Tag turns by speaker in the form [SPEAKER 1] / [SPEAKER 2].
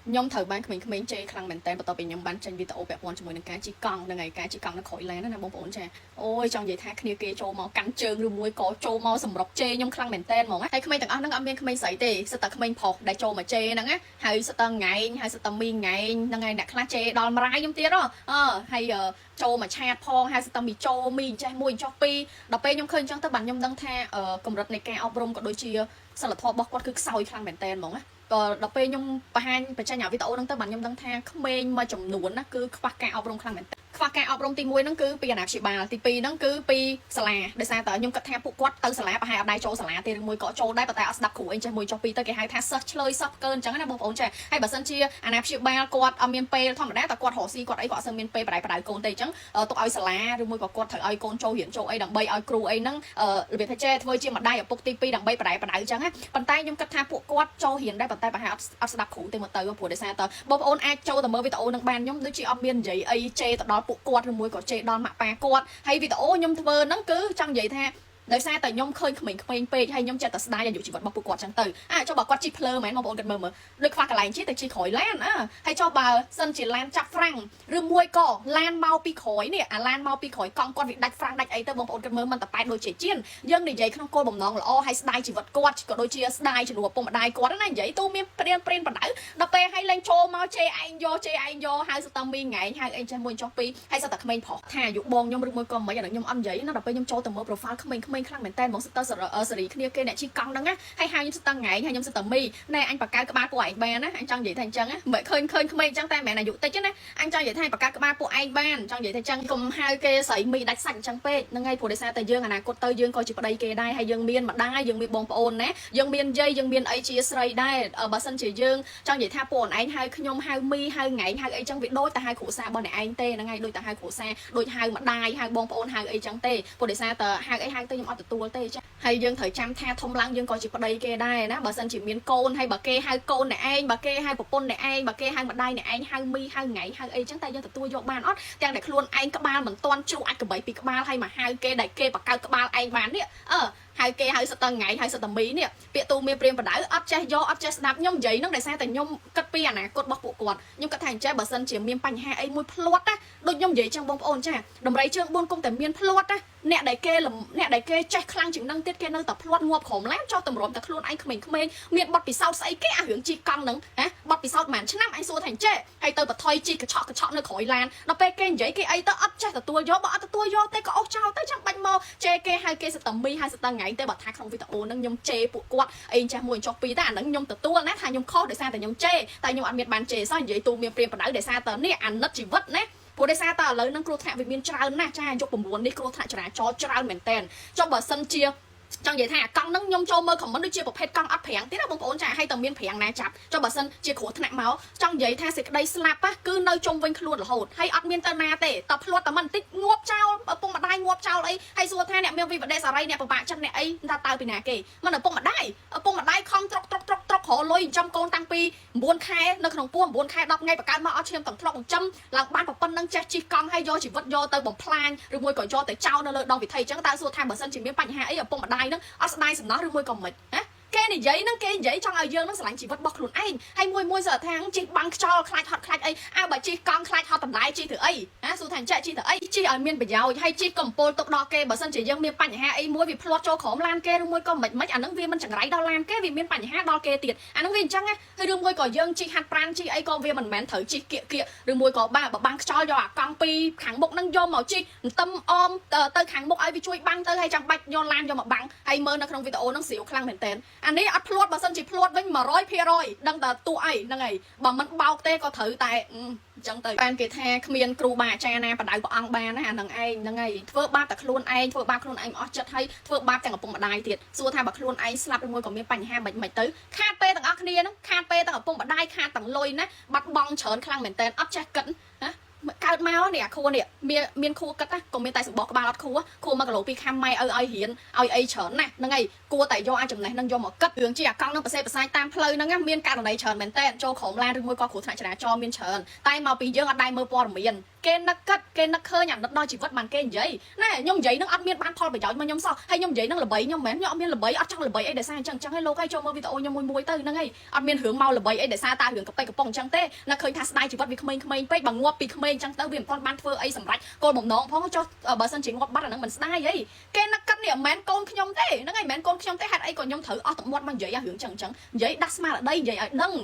[SPEAKER 1] ខ្ញុំត្រូវបានក្មេងៗជេរខ្លាំងមែនតើបន្ទាប់ពីខ្ញុំបានចេញវីដេអូពាក់ព័ន្ធជាមួយនឹងការជិះកង់ហ្នឹងហើយការជិះកង់នៅក្រោយឡានណាបងប្អូនចាអូយចង់និយាយថាគ្នាគេចូលមកកាន់ជើងឬមួយក៏ចូលមកសម្រុកជេរខ្ញុំខ្លាំងមែនតើហ្មងហើយក្មេងទាំងអស់ហ្នឹងអត់មានក្មេងស្រីទេសិតតែក្មេងប្រុសដែលចូលមកជេរហ្នឹងណាហើយសិតតែងែងហើយសិតតែមីងែងហ្នឹងហើយអ្នកខ្លះជេរដល់ម្រាយខ្ញុំទៀតហ៎អឺហើយចូលមក chat ផងហើយសិតតែមីចូលមីចេះមួយចោះពីរដល់ពេលខ្ញុំឃើញអញ្ចឹងទៅបានខ្ញុំដឹងថាកម្រិតនៃការអប់រំក៏ដូចជាសិលធម៌របស់គាត់គឺខ្សោយខ្លាំងមែនតើហ្មងណាក៏ដល់ពេលខ្ញុំបង្ហាញបញ្ចេញអាវីដេអូហ្នឹងទៅបានខ្ញុំដឹងថាក្មេងមួយចំនួនណាគឺខ្វះការអប់រំខ្លាំងមែនតើខ្វះការអប់រំទី1ហ្នឹងគឺពីអាណាព្យាបាលទី2ហ្នឹងគឺពីសាលាដោយសារតែខ្ញុំគិតថាពួកគាត់ទៅសាលាប្រហែលអត់ដែរចូលសាលាទេឬមួយក៏ចូលដែរប៉ុន្តែអត់ស្ដាប់គ្រូអីចេះមួយចុះពីរទៅគេហៅថាសិស្សឆ្លើយសិស្សផ្កើអញ្ចឹងណាបងប្អូនចេះហើយបើសិនជាអាណាព្យាបាលគាត់អត់មានពេលធម្មតាតែគាត់រកស៊ីគាត់អីគាត់អត់សូវមានពេលបដិបដៅកូនទេអញ្ចឹងទុកឲ្យសាលាឬមួយក៏គាត់ត្រូវឲ្យកូនចូលរៀនចូលអីដើម្បីឲ្យគ្រូអីហ្នឹងរបៀបថាចេះធ្វើជាម្ដាយឪពុកទី2ដើម្បីបដិបដៅអញ្ចឹងណាប៉ុន្តែខ្ញុំគិតថាពួកគាត់ចូលរៀនដែរប៉ុន្តែប្រហែលអត់អត់ស្ដាប់គ្រូទេមកទៅព្រោះដោយសារតបងប្អូនអាចចូលទៅមើលវីដេអូនឹងបានខ្ញុំដូចជាអត់មាននិយាយអីជេរទៅដល់ពួកគាត់ឬមួយក៏ជេរដល់ម៉ាក់ប៉ាគាត់ហើយវីដេអូខ្ញុំធ្វើហ្នឹងគឺចង់និយាយថាដោយសារតែខ្ញុំឃើញក្មេងៗពេកហើយខ្ញុំចិត្តតែស្ដាយអាយុជីវិតរបស់ពួកគាត់ចឹងទៅអាចុះបើគាត់ជិះភ្លើមែនបងប្អូនគិតមើលមើលដូចខ្វះកន្លែងជិះទៅជិះក្រោយឡានអើហើយចុះបើសិនជាឡានចាប់ហ្វ្រាំងឬមួយក៏ឡានមកពីក្រោយនេះអាឡានមកពីក្រោយកង់គាត់វាដាច់ហ្វ្រាំងដាច់អីទៅបងប្អូនគិតមើលមិនតប៉ែតដូចជាជៀនយើងនិយាយក្នុងគោលបំណងល្អហើយស្ដាយជីវិតគាត់ក៏ដូចជាស្ដាយជំនួសឪពុកម្ដាយគាត់ណានិយាយទូមានព្រានព្រានបដៅដល់ពេលឲ្យលែងចូលមកជេរឯងយកជេរឯងយកហៅសតមីងែងហៅអីចេះមួយចុះពីរហើយសតតែក្មេងប្រុសថាអាយុបងខ្ញុំឬមួយក៏មិនអានោះខ្ញុំអត់និយាយណាដល់ពេលខ្ញុំចូលទៅមើល profile ក្មេងៗខ្លាំងមែនតើហ្មងសិតតសេរីគ្នាគេអ្នកជិះកង់ហ្នឹងណាហើយហៅខ្ញុំសិតតងែងហើយខ្ញុំសិតតមីណែអញបកកើតក្បាលពួកឯងបានណាអញចង់និយាយថាអញ្ចឹងណាមិនឃើញឃើញក្មេងអញ្ចឹងតែមិនមែនអាយុតិចទេណាអញចង់និយាយថាបកកើតក្បាលពួកឯងបានចង់និយាយថាអញ្ចឹងកុំហៅគេស្រីមីដាច់សាច់អញ្ចឹងពេកហ្នឹងហើយព្រោះដោយសារតែយើងអនាគតទៅយើងក៏ជាប្តីគេដែរហើយយើងមានម្ដាយយើងមានបងប្អូនណាយើងមានយាយយើងមានអីជាស្រីដែរបើសិនជាយើងចង់និយាយថាពួកឯងហៅខ្ញុំហៅមីហៅងែងហៅអីចឹងវាដូចតែហៅគ្រួសាររបស់អ្នកឯងទេហ្នឹងហើយដូចតែហៅគ្រួសារដូចហៅម្ដាយហៅបងប្អូនហៅអីចឹងទេព្រោះដោយសារតែហៅអីហៅទៅខ្ញុំអត់ទទួលទេចាហើយយើងត្រូវចាំថាធំឡើងយើងក៏ជាប្តីគេដែរណាបើសិនជាមានកូនហើយបើគេហៅកូនអ្នកឯងបើគេហៅប្រពន្ធអ្នកឯងបើគេហៅម្ដាយអ្នកឯងហៅមីហៅងៃហៅអីចឹងតែយើងទទួលយកបានអត់ទាំងតែខ្លួនឯងក្បាលមិនទាន់ជ្រុះអាចកបីពីក្បាលហើយមកហៅគេដែលគេបកកើតក្បាលឯងបាននេះអឺហៅគេហៅសតងៃហៅសតមីនេះពាក្យទូមានព្រាមបដៅអត់ចេះយកអត់ចេះស្ដាប់ខ្ញុំនិយាយហ្នឹងដោយសារតែខ្ញុំគិតពីអនាគតរបស់ពួកគាត់ខ្ញុំគិតថាអញ្ចឹងបើសិនជាមានបញ្ហាអីមួយភ្លាត់ណាដូចខ្ញុំនិយាយចឹងបងប្អូនចាដំរីជើង4គុំតែមានភ្លាត់ណាអ្នកដែលគេចេះខ្លាំងជាងនឹងទៀតគេនៅតែភ្លាត់ងាប់ក្រោមឡានចោះតម្រាំតែខ្លួនឯងក្មេងៗមានបទពិសោធន៍ស្អីគេអារឿងជិះកង់ហ្នឹងហ៎បទពិសោធន៍ប្រហែលឆ្នាំអញសួរថាអញ្ចេះហើយទៅបថុយជិះកញ្ឆក់កញ្ឆក់នៅក្រោយឡានដល់ពេលគេនិយាយគេអីទៅអត់ចេះទទួលយកបើអត់ទទួលយកទេក៏អស់ចោលទៅចាំបាច់មកជេរគេហៅគេសតមីហៅសតងៃទេបើថាក្នុងវីដេអូហ្នឹងខ្ញុំជេរពួកគាត់អីចេះមួយចុះពីរតែអាហ្នឹងខ្ញុំទទួលណាថាខ្ញុំខុសដោយសារតែខ្ញុំជេរតែខ្ញុំអត់មានបានជេរសោះនិយាយទូមានព្រាមបដៅដោយសារតែនេះអាណិតជីវិតណាព្រោះដោយសារតែឥឡូវហ្នឹងគ្រោះថ្នាក់វាមានច្រើនណាស់ចាយុគ9នេះគ្រោះថ្នាក់ចរាចរណ៍ច្រើនមែនតែនចុះបើសិនជាចង់និយាយថាកង់ហ្នឹងខ្ញុំចូលមើល comment ដូចជាប្រភេទកង់អត់ប្រាំងទៀតណាបងប្អូនចាឲ្យតែមានប្រាំងណាចាប់ចុះបើសិនជាគ្រោះថ្នាក់មកចង់និយាយថាសេចក្តីស្លាប់គឺនៅជុំវិញខ្លួនរហូតហើយអត់មានទៅណាទេតភ្លាត់តែមិនបន្តិចងាប់ចោលឪពុកម្ដាយងាប់ចោលអីហើយសួរថាអ្នកមានវិបត្តិសារីអ្នកពិបាកចិត្តអ្នកអីថាតើពីណាគេមិនឪពុកម្ដាយឪពុកម្ដាយខំត្រុកត្រុកត្រុកត្រុករលុយចិញ្ចឹមកូនតាំងពី9ខែនៅក្នុងពោះ9ខែ10ថ្ងៃបង្កើតមកអត់ឈាមទាំងធ្លុកចិញ្ចឹមឡើងបានប៉ុណ្្នឹងចេះជិះកង់ហើយយកជីវិតយកទៅបំផ្លាញឬមួយក៏យកទៅចោលនៅលើដងវិថីអញ្ចឹងតើសួរថាបើសិនជាមានបញ្ហាអីឪពុកម្ដាយនឹងអត់ស្ដាយសំណោះឬមួយក៏មិនណាគេនិយាយហ្នឹងគេនិយាយចង់ឲ្យយើងហ្នឹងស្រឡាញ់ជីវិតរបស់ខ្លួនឯងហើយមួយមួយសើថាជិះបាំងខ្យល់ខ្លាចហត់ខ្លាចអីអើបើជិះកង់ខ្លាចហត់តម្លៃជិះធ្វើអីណាសួរថាចេះជិះធ្វើអីជិះឲ្យមានប្រយោជន៍ហើយជិះកំពូលទុកដល់គេបើសិនជាយើងមានបញ្ហាអីមួយវាភ្លាត់ចូលក្រោមឡានគេឬមួយក៏មិនមិនអាហ្នឹងវាមិនចង្រៃដល់ឡានគេវាមានបញ្ហាដល់គេទៀតអាហ្នឹងវាអញ្ចឹងណាហើយឬមួយក៏យើងជិះហាត់ប្រានជិះអីក៏វាមិនមែនត្រូវជិះគៀកគៀកឬមួយក៏បើបាំងខ្យល់យកអាកង់ពីរខាងមុខហ្នឹងយកមកជិះទន្ទឹមអមទៅខាងមុខឲ្យវាជួយបាំងទៅហើយចាំបាច់យកឡានយកមកបាំងហើយមើលនៅក្នុងវីដេអូហ្នឹងស្រាវខ្លាំងមែនតើអានេះអត់ភ្លាត់បើសិនជាភ្លាត់វិញ100%ដឹងតែតួអីហ្នឹងហើយបើមិនបោកទេក៏ត្រូវតែអញ្ចឹងទៅបានគេថាគ្មានគ្រូបាអាចារ្យណាបដៅព្រះអង្គបានណាអាហ្នឹងឯងហ្នឹងហើយធ្វើបាបតែខ្លួនឯងធ្វើបាបខ្លួនឯងអស់ចិត្តហើយធ្វើបាបទាំងឪពុកម្ដាយទៀតសួរថាបើខ្លួនឯងស្លាប់ឬមួយក៏មានបញ្ហាមិនមិនទៅខាតពេលទាំងអស់គ្នាហ្នឹងខាតពេលទាំងឪពុកម្ដាយខាតទាំងលុយណាបាត់បង់ច្រើនខ្លាំងមែនតើអត់ចេះគិតណាកើតមកនេះអាខួរនេះមានមានខួរគិតណាក៏មានតែសម្បកក្បាលអត់ខួរខួរ1គីឡូ2ខាំម៉ែឪឲ្យរៀនឲ្យអីច្រើនណាស់ហ្នឹងហើយគួរតែយកអាចចំណេះហ្នឹងយកមកគិតរឿងជាអាកង់នឹងប្រសេប្រសាយតាមផ្លូវហ្នឹងមានករណីច្រើនមែនតើចូលក្រុមឡានឬមួយក៏គ្រោះថ្នាក់ចរាចរណ៍មានច្រើនតែមកពីយើងអត់ដែរមើលព័ត៌មាន គេនឹកគិតគេនឹកឃើញអាណិតដល់ជីវិតបានគេនិយាយណែខ្ញុំនិយាយនឹងអត់មានបានផលប្រយោជន៍មកខ្ញុំសោះហើយខ្ញុំនិយាយនឹងល្បីខ្ញុំមិនមែនខ្ញុំអត់មានល្បីអត់ចង់ល្បីអីដោយសារអញ្ចឹងអញ្ចឹងហើយលោកឲ្យចូលមើលវីដេអូខ្ញុំមួយមួយទៅហ្នឹងហើយអត់មានរឿងមកល្បីអីដោយសារតារឿងកប៉ិកកំប៉ុងអញ្ចឹងទេនឹកឃើញថាស្ដាយជីវិតវាក្មេងៗពេកបើងាប់ពីក្មេងអញ្ចឹងទៅវាមិនទាន់បានធ្វើអីសម្រេចគោលបំណងផងចុះបើសិនជាងាប់បាត់អាហ្នឹងមិនស្ដាយអីគេនឹកគិតនេះមិនមែនកូនខ្ញុំទេហ្នឹងហើយមិនមែនកូនខ្ញុំទេហេតុអីក៏ខ្ញុំត្រូវអស់ទឹកមាត់មកនិយាយអារឿងអញ្ចឹងអញ្ចឹងនិយាយដាស់ស្មារតីនិយាយឲ្យដឹង។